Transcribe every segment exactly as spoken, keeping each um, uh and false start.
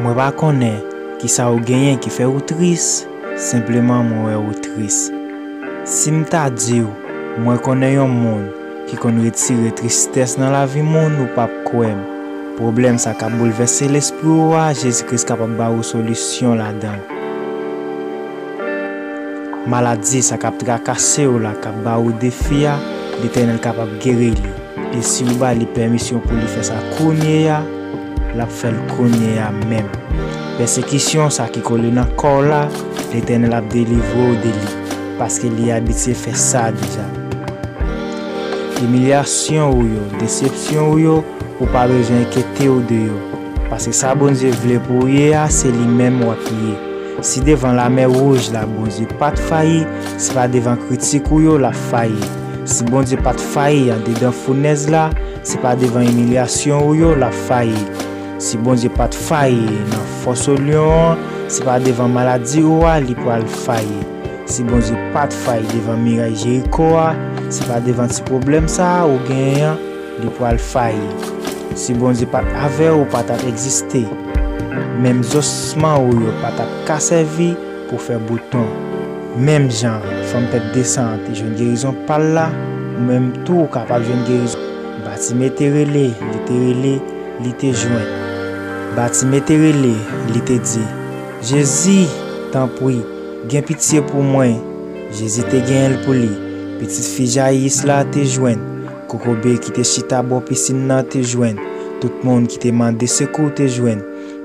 Mwen pa konnen kisa ou genyen ki fè ou tris, senpleman mwen wè ou tris. Si m ta di w, mwen konnen yon moun ki konn retire tristès nan lavi moun, ou p ap kwè m. Pwoblèm sa k ap boulvèse lespri w a, Jezi Kris kapab ba ou solisyon ladan l. Maladi sa k ap trakase w la, k ap ba ou defi a, Letènèl kapab geri li. E si w ba li pèmisyon pou li fè sa kounye a, l ap fè l kounye a menm. Pèsekisyon sa ki kole nan kò w la, Letènèl ap delivre w de li, paske li abitye fè sa deja. Imilyasyon ou yo, desepsyon ou yo, ou pa bezwen enkyete w de yo. Paske sa Bondye vle pou w ye a, se li menm w ap ye. Si devan lamè wouj la Bondye pa t fayi, se pa devan kritik ou yo l ap fayi. Si Bondye pa t fayi andedan founèz la, se pa devan imilyasyon ou yo l ap fayi. Si Bondye pa t fayi nan fòs o lyon an, se pa devan maladi ou a li pral fayi. Si Bondye pa t fayi devan miray Jeriko a, se pa devan ti pwoblèm sa a ou genyen an li pral fayi. Si Bondye pa t avè w, ou pa t ap egziste. Menm zosman ou yo pa t ap ka sèvi pou fè bouton. Menm jan fanm tèt desan an te jwenn gerizon pa l la, ou menm tou ou kapab jwenn gerizon. Batime te rele, li te rele, li te jwenn. Batime te rele, li te di, Jezi, tanpri, gen pitye pou mwen. Jezi te genyen l pou li. Pitit fi Jayis la te jwenn. Kokobe ki te chita bò pisin nan te jwenn. Tout moun ki te mande sekou te jwenn.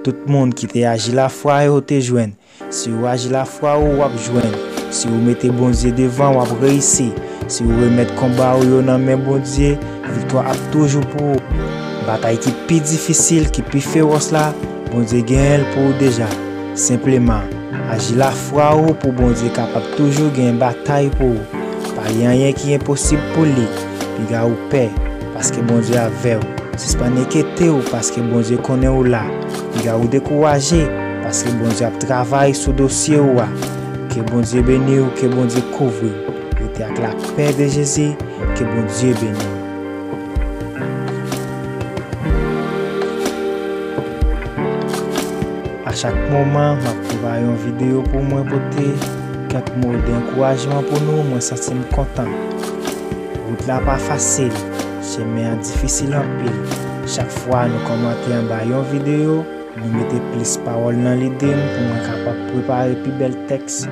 Tout moun ki te aji lafwa yo te jwenn. Si ou aji lafwa ou, w ap jwenn. Si ou mete Bondye devan, w ap reyisi. Si ou remèt konba ou yo nan men Bondye, viktwa ap toujou pou ou. Batay ki pi difisil, ki pi fewòs la, Bondye genyen l pou ou deja. Senpleman, aji lafwa ou pou Bondye kapab toujou gen batay pou ou. Pa gen anyen ki enposib pou li. Piga ou pè, paske Bondye avè w. Sispann enkyete w, paske Bondye konnen ou la. Piga ou dekouraje, paske Bondye ap travay sou dosye ou a. Ke Bondye beni w, ke Bondye kouvri w. Rete ak lapè de Jezi, ke Bondye beni w. A chak moman, m ap prepare yon videyo pou mwen pote kèk mo de ankourajman pou nou, mwen santi m kontan. Wout la pa fasil, chemen an difisil anpil. Chak fwa nou kòmante anba yon videyo, nou mete plis pawòl nan lide m pou mwen kapab prepare pi bèl tèks